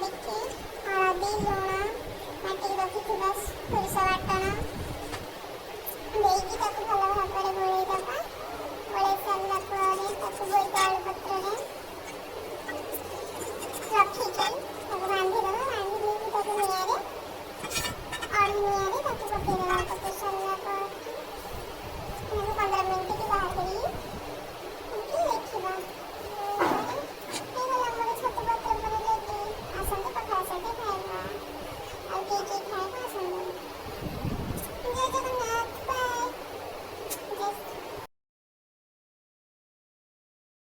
କରିକି ହଳଦୀ, ଲୁଣ, ବାଟିକି ରଖିଥିବା ସୋରିଷ ବାଟଣ ଦେଇକି ତାକୁ ଭଲ ଭାବରେ ଗୋଳେଇ ଦେବା। ଗୋଳେଇ ସାରିଲା ପରେ ତାକୁ ବୋଇତାଳୁ ପତ୍ରରେ ରଖିକି